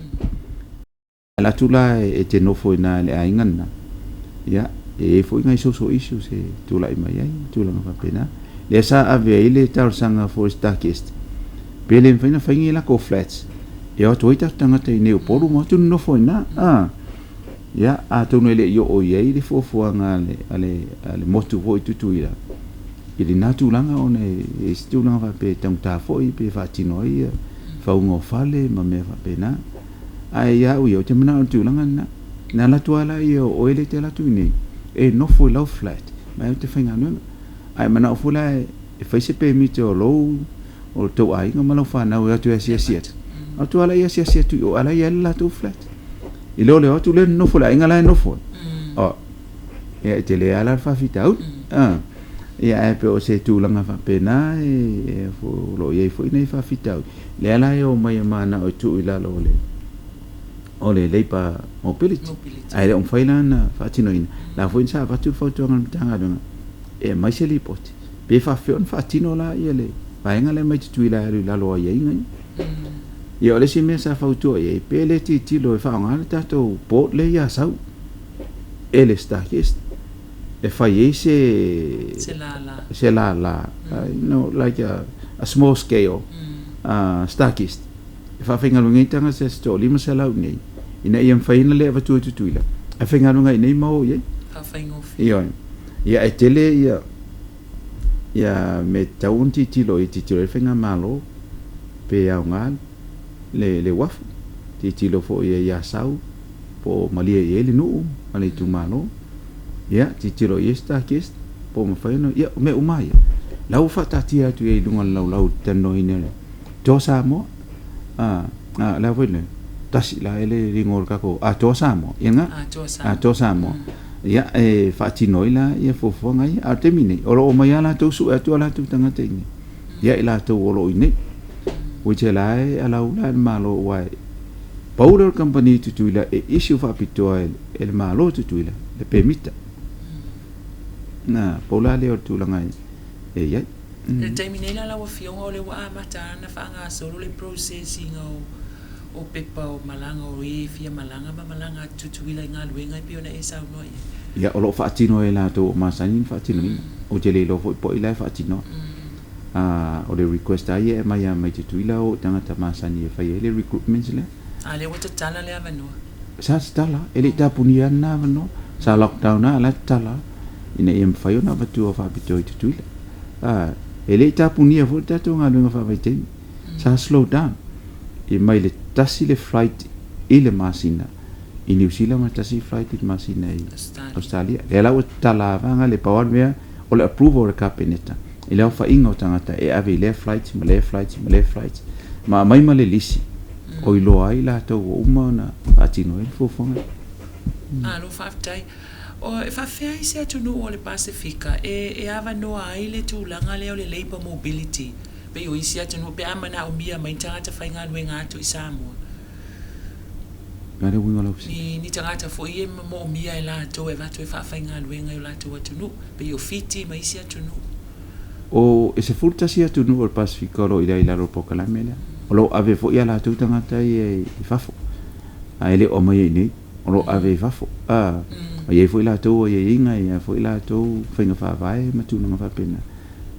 A alu atu la e te nofo i ina i le aiga lena, ia, e i ai foi nai social issues e tulai mai ai ma tulaga faapena. Lea sa ave ai le talosaga for stockist, pe le mafai ona fai ni latou flats e o atu ai tatou tagata i inei i Upolu ma o atu nonofo i ina. A, ia, atonu e le i oo i ai le fuafuaga a le, a le, a le motu foi i Tutuila i lena tulaga ona e i ai se tulaga faapea e taugata foi pe faatino ai ia fauga o fale ma mea faapena. Ae ia au ia, ou te manao i le tulaga lena. Na alu atu lava laia o oe lea e te alu atu i inei, e nofo i lau flat, ma e te faigaluega. Ae manao foi la e fai se pemita o lou, o le tou aiga ma lau fanau e o atu e asiasi atu. Alu atu lava laia asiasi atu i o, a o la e i ai le latou flat. I lo le o atu lea nonofo i le aiga la e nofo ai. Oh, ia e tele lava la le faafitauli. Ah. Ia ae pei o se tulaga faapena e o lo o i ai foi nai faafitauli. Lea la e omai e manao e tuu i lalo o le o le Labour Mobility. Ae le o mafai la ona faatinoina. La foi sa avatu le fautuaga a le Matagaluega e aumai se lipoti pe faapefea ona faatino la ia le vaega lea mai Tutuila e alu i lalo o aiaiga ia. Ia o le isi mea sa fautua i ai, pe le tilotilo e faaaoga le tatou board lea i Asau e le stockist e fai ai se Se lala. se lala, you know, like a small scale stockist e faafaigaluega ai tagata se 1,500 nei ina ia mafai ona le avatua i Tutuila ae faigaluega i inei ma o i ai. Faafaigofie. Ioe. Ia e tele ia ia mea e tatau ona tilotilo i ai, tilotilo i ai le faigamalo pe aoga le le uafu, tilotilo foi i ai i Asau po o malie i ai le nuu ma le itumalo, ia tilotilo i ai stockist po o mafai ona, ia o mea uma lava ia, la ua faataatia atu i ai i luga o le laulau i le talanoaina o le Toa Samoa, a, a, le a foi le, tasi la e le igoa o le tatou Atoa Samoa, ia lena, Atoa Samoa, ia e faatino ai la ia fuafuaga ia. A o le taimi nei, o lo o omai lava latou sue atu o latou tagata i inei, ia i latou o lo o i inei, which e la e alau la e le Malo aua e pau lea o le kamupani i Tutuila e issue faapitoa e le Malo o Tutuila le pemita. Na, pau la lea o le tulaga e i ai. I le taimi nei la lau Afioga o lea ua amata lava ona faagasolo le process ina o pepa o malaga o e e fia malaga ma malaga atu Tutuila i galuega e pei ona e saunoa i ai. Ia, o lo o faatino e latou o masani ona faatinoina. Ou te le iloa foi po o ai la e faatinoa. O le request lava ia e aumai lava mai Tutuila o tagata masani e fai ai le recruitments lea. A lea ua tatala le avanoa? Sa tatala, e le i tapunia lava lena avanoa. Sa lockdown lava, a o la e tatala lava. ina ia mafai ona avatua faapitoa i Tutuila. A, e le i tapunia foi le tatou galuega faavaitaimi. Sa slow down i mai le tasi le flight i le masina i Niu Sila ma le tasi flight i le masina i Australia. Lea la ua tatala lava le pau lava le mea o le approval o le Kapeneta i le aofaiga o tagata e ave i lea flight ma lea flight ma lea flight ma aumai ma le lisi o iloa ai latou ua uma ona faatino ai le fuafuaga lea. Malo faafetai. O, e faafefea ai se atunuu o le Pasefika e, e avanoa ai le tulaga lea o le labour mobility pei o isi atunuu pe a manaomia mai ni tagata faigaluega atu i Samoa? O le a le uiga o lau fesili? Ni, ni tagata foi ia e moomia e latou e avatu e faafaigaluega i o latou atunuu, pei o Fiti ma isi atunuu. O, e 11 atunuu o le Pasefika o lo o i ai i lalo o le polokalame lea. O lo o ave foi a latou tagata ia i fafo, ae le o aumaia i inei. O lo o ave i fafo. A, e i ai foi latou aiaiga, e i ai foi latou faiga faavae ma tulaga faapena.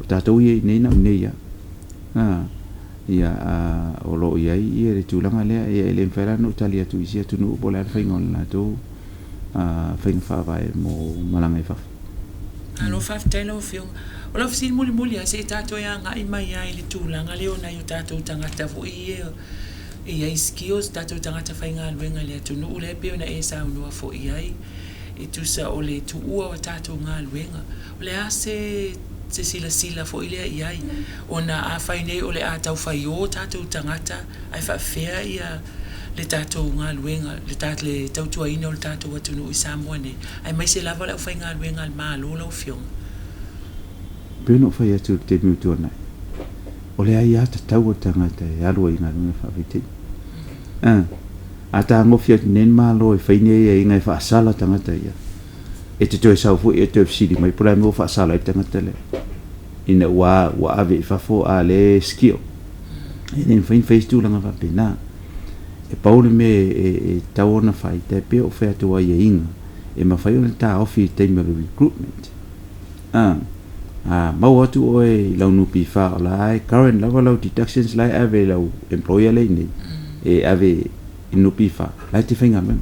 O tatou ia i inei na o inei lava. A, ia, a, o lo o i ai ia le tulaga lea, ia e le mafai la ona ou tali atu i isi atunuu po o le a le faiga o le latou faiga faavae mo malaga i fafo. Malo faafetai lau Afioga. O lau fesili mulimuli lava, se i tatou e agai mai lava i le tulaga lea o nai o tatou tagata foi ia e i ai skills, tatou tagata faigaluega i le atunuu lea e pei ona e saunoa foi i ai e tusa o le tuua o tatou galuega. O le a se se silasila foi lea i ai? Ona afai nei o le a tau faiō tatou tagata ae faafefea ia le tatou galuega, le le tautuaina o le tatou atunuu i Samoa nei, aemaise lava le aufaigaluega a le Malo lau Afioga. Pei ona ou fai atu i le taimi ua tuanai, o le aiatatau a le tagata e alu ai i galuega faavaitaimi. A, a tagofi atu nei le Malo e fai ni aiaiga e faasala tagata ia, e te toe sau foi e toe fesili mai po o le a le mea ua faasala ai le tagata lea ina ua ua ave i fafo a o lea e skill. E le mafai ona fai se tulaga faapena. E pau le mea e, e tatau ona fai, tai pei o fai atu aiaiga e mafai ona taofi i le taimi o le recruitment. A, a maua atu oe i lau NPF o la e current lava lau deductions la e ave i lau employer lea i inei, e ave i le NPF, la e te faigaluega.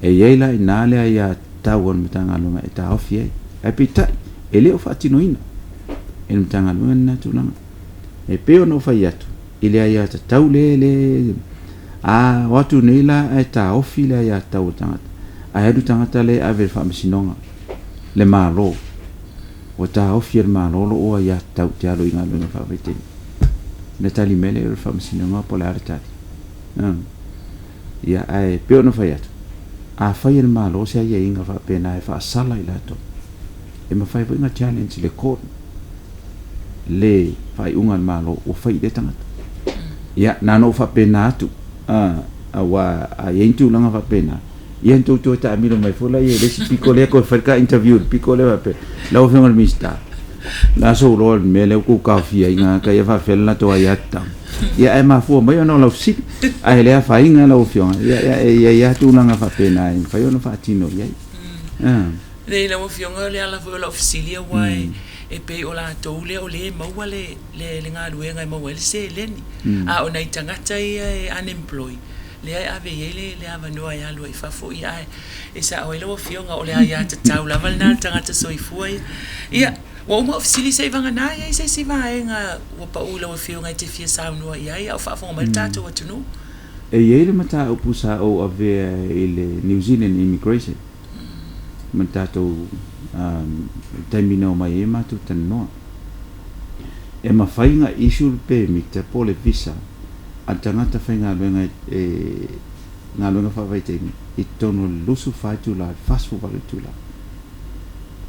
E i ai la i ina le aiatatau a le Matagaluega e taofi ai. Ae peitai, e le o faatinoina e le Matagaluega lena tulaga. E pei ona ou fai atu, i le aiatatau le, le, a o atu nei la ae taofi le aiatatau a le tagata, ae alu tagata lea e ave i le faamasinoga, le Malo, ua taofi e le Malo lou aiatatau e te alu i galuega faavaitaimi. Ona tali mai lea o le faamasinoga po o le a le tali. Ia, ae pei ona fai atu, a fai e le Malo se aiaiga faapena e faasala i latou, e mafai foi ona challenge i le court le faaiuga a le Malo ua fai i lea tagata. Ia, na ona ou faapena atu, aua a i ai ni tulaga faapena, ia na tou toe taamilo mai foi laia i le isi piko lea toe fai le ta interview i le piko lea faapea, lau Afioga i le Minisita, o le a sou iloa i le mea lea ua tou taofia ai tagata ia faapefea le latou aiatatau? Ia ae mafua mai ona o lau fesili, ae le afaina lau Afioga, ia ia e i ai lava tulaga faapena e mafai ona faatino i ai. Leai lau Afioga, o le ala foi o lau fesili aua e pei o latou lea o lea e maua le le galuega e maua ai le seleni, a o nai tagata ia e unemployed, lea e ave i ai le le avanoa e alu ai i fafo, ia ae e sao ai lau Afioga, o le aiatatau lava lena a le tagata soifua ia. Ia, ua uma ou fesili se i vagana i ai se isi vaega ua pau i lau Afioga e te fia saunoa i ai a o faafofoga mai le tatou atunuu. E i ai le mataupu sa ou avea i le New Zealand Immigration ma le tatou taimi na omai ai matou talanoa. E mafai ona issue le pemita po o le visa a le tagata faigaluega e galuega faavaitaimi i totonu o le 24 itula i le 48 itula.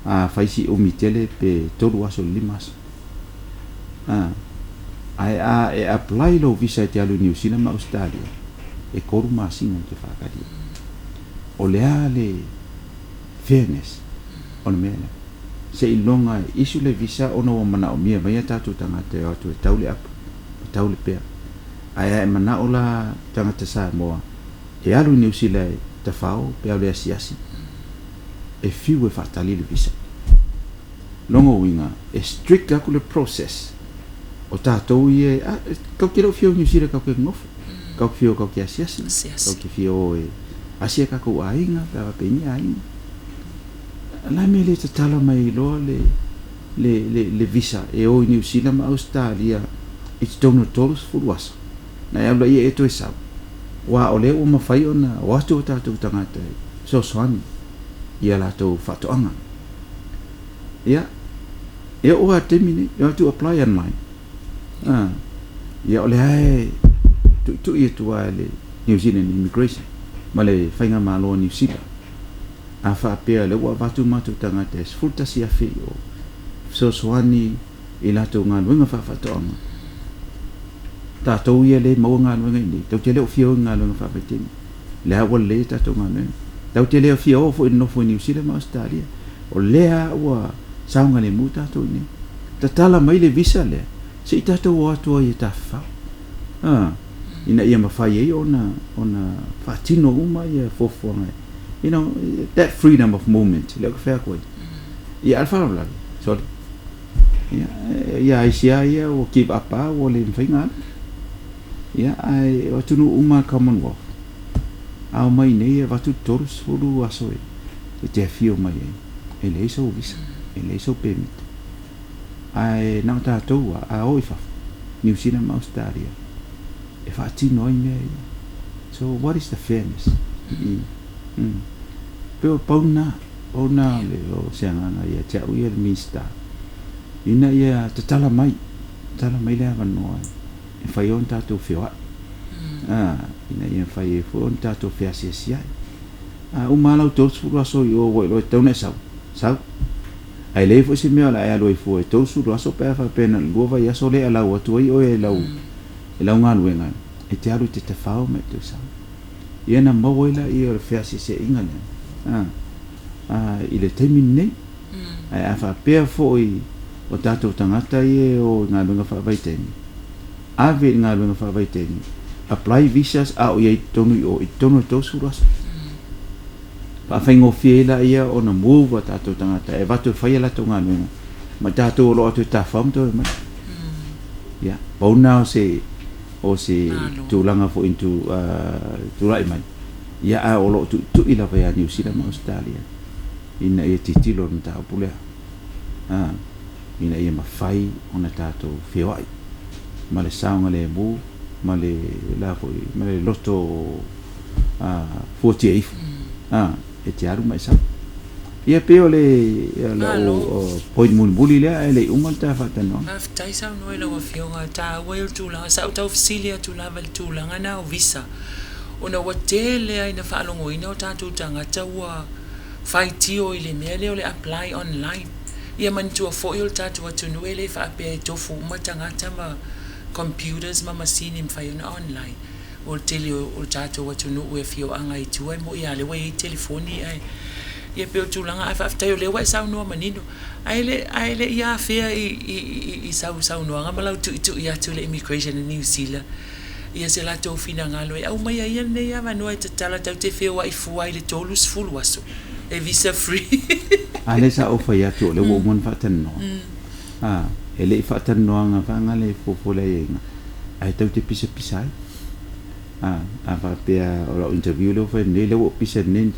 A fai si umi tele pe 3 aso i le 5 aso. A, ae a e apply lou visa e te alu i Niu Sila ma Ausetalia, e 3 masina e te faatali ai. O le a le fairness o le mea lea? Seiloga e issue le visa ona ua manaomia mai a tatou tagata e o atu e tau le apu, e tau le pea. Ae a e manao la tagata Samoa e alu i Niu Sila e tafao pe alu e asiasi, e fiu e faatali le visa. Lona uiga, e strict atu le process o tatou ia e, a, kau te le o fia o i Niu Sila kau te nonofo, kau te fia o kau te asiasi, kau te fia o e asi e kakou aiga, pe a faapeni aiga. O le a le mea e le tatala mai ai loa le, le, le, le visa e o i Niu Sila ma Ausetalia i totonu o le 30 aso, na e alu laia e toe sau, aua o lea ua mafai ona o atu o tatou tagata e fesoasoani i a latou faatoaga. Ia, e oo lava i le taimi nei, you have to apply online. A, ia o lea e tuitui atu lava e le New Zealand Immigration ma le Faigamalo a Niu Sila. A faapea o lea ua avatu matou tagata e 11,000 i o, fesoasoani i latou galuega faafaatoaga. Tatou ia lea e maua galuega i inei, tatou te le o fia o i galuega faavaitaimi. O lea ua lelei a tatou galuega. Tatou te le o fia o foi i le nofo i Niu Sila ma Ausetalia. O lea ua saogalemu tatou i inei. Tatala mai le visa lea, se i tatou o atu ai e tafafao. A, ina ia mafai ai ona, ona faatino uma ia fuafuaga. You know, that freedom of movement, lea ou te fai atu ai. Ia, a o le faalavelave, sorry. Ia, ia isi lava ia ua give up lava, ua le mafai ona alu. Ia, ae o atunuu uma a le Commonwealth, a omai nei e avatu le 30 aso e te afio mai ai, e leai sou visa, e leai sou pemita. Ae na o tatou lava, a o i fafo, Niu Sila ma Ausetalia, e faatino ai mea ia. So what is the fairness? Mm. Mm. Pei o pau lena, pau lena o le o se agaga ia te au ia le Minista, ina ia tatala mai, tatala mai le avanoa e mafai ai ona tatou feoai. Mm. Ina ia mafai ai foi ona tatou feasiasi ai. A uma lava lau 30 aso i o ua iloa e tatau ona e sau, sau. Ae leai foi se mea o le a e alu ai fua i 30 aso pe a faapea na o le lua vaiaso lea e alau atu ai oe e lau, e lau galuega e te alu e te tafao ma e toe sau. Ia ona maua ai laia o le feasiasiaiga lea a, a, i le taimi lenei. Ae a faapea foi o tatou tagata ia e o i galuega faavaitaimi, ave i le galuega faavaitaimi, apply visas a o i ai i totonu i o, i totonu o le 30 aso. Faafaigofie ai laia ona move a tatou tagata e avatu e fai a latou galuega ma tatou o lo o atu e tafafao ma toe omai. Ia, pau lena o se o se tulaga foi tu, tulai mai. Ia, ae o lo o tuitui lava ia Niu Sila ma Ausetalia ina ia tilotilo i le mataupu lea. A, ina ia mafai ona tatou feoai ma le saogalemu ma le la foi ma le loto fuatia ifo a e te alu ma e sau. Ia pei o le lau point mulimuli lea ae le i uma le ta faatalanoaga. Faafetai saunoa i lau Afioga, e taua ia o le tulaga, sa ou tau fesili atu lava i le tulaga na o visa, ona ua tele lava ina faalogoina o tatou tagata ua faitio i le mea lea o le apply online. Ia manatua foi o le tatou atunuu e le faapea e tofu uma tagata ma computers ma masini e mafai ona online. O le tele o le tatou atunuu e afioaga i tua e moi lava lea ua i ai telefoni ae ia pei o le tulaga ae faafetai o lea ua e saunoa manino. Ae le ae le i afea i i i sau saunoaga ma lau tuitui atu i le immigration a Niu Sila ia se latou finagalo e aumaia ia lenei avanoa e tatala tatou te feoai fua i le 30 aso e visa free. A lea sa ou fai atu o lea ua uma ona faatalanoa. A, e le i faatalanoaga faagale e fuafua le aiaiga, ae tau te pisapisa ai. A, a faapea o lau interview lea ua fai nei, lea ua ou pisa nei,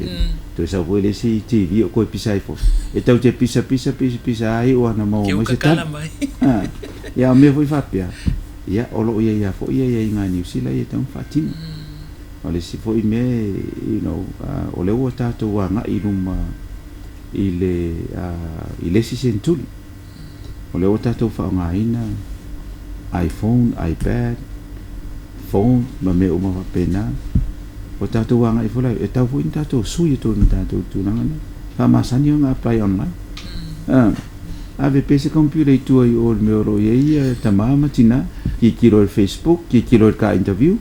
toe sau foi le isi TV o toe pisa ai foi. E tau te pisa pisa pisa pisa ai iu ana maua mai se tali. A, ia o mea foi faapea, ia o lo o i ai lava foi aiaiga a Niu Sila ia e tatau ona faatino. O le isi foi mea, you know, o lea ua tatou agai i luma i le, i le isi seneturi. O lea ua tatou faaaogaina iPhone, iPad, phone ma mea uma faapena. Ua tatou agai foi la, e tatau foi ona tatou sui atu ai ma tatou i tulaga nei. Faamasani ona apply online. Ah, ave pea se computer i tua i o i le mea o lo o i ai ia tama ma tina, tilotilo i le Facebook, tilotilo i le car interview,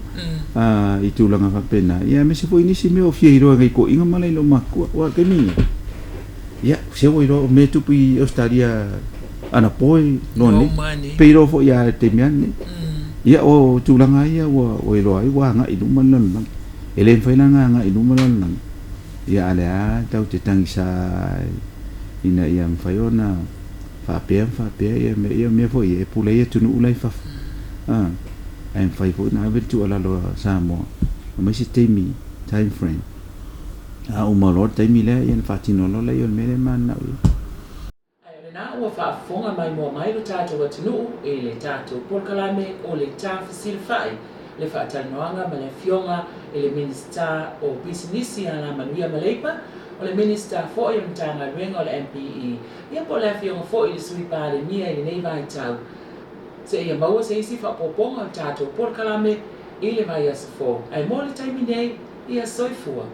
ah, i tulaga faapena. Ia aemaise foi nisi mea o fia iloa e nai toeaiina ma nai loomatua. Aua o le taimi lenei, Ia, se ua iloa o mea e tupu i Ausetalia anapo e loa nei, pe iloa foi lava i le taimi lava lenei. Ia, o tulaga lava ia ua iloa ai ua agai i luma le lalolagi. E le mafai la ona agai i luma le lalolagi, ia a o lea lava tatou te tagisa ina ia mafai ona faapea ma faapea ia mea, ia o mea foi ia e pule ai atunuu la i fafo. Ae mafai foi ona ave le tuualalo a Samoa, aumai se taimi, time frame. A uma loa le taimi lea, ia ona faatino loa lea o le mea lea e mananao i ai. Ae o lena ua faafofoga maimoa mai lo tatou atunuu i le tatou polokalame o le Ta Fesilafai, le faatalanoaga ma le Afioga i le Minisita o Pisinisi, Alamanuia ma Leipa, o le Minisita foi o le Matagaluega o le MPE, ia po o le Afioga foi i le Sui Palemia i lenei vaitau, seia maua se isi faaopoopoga o le tatou polokalame i le vaiaso fou. Ae mo le taimi nei, ia soifua.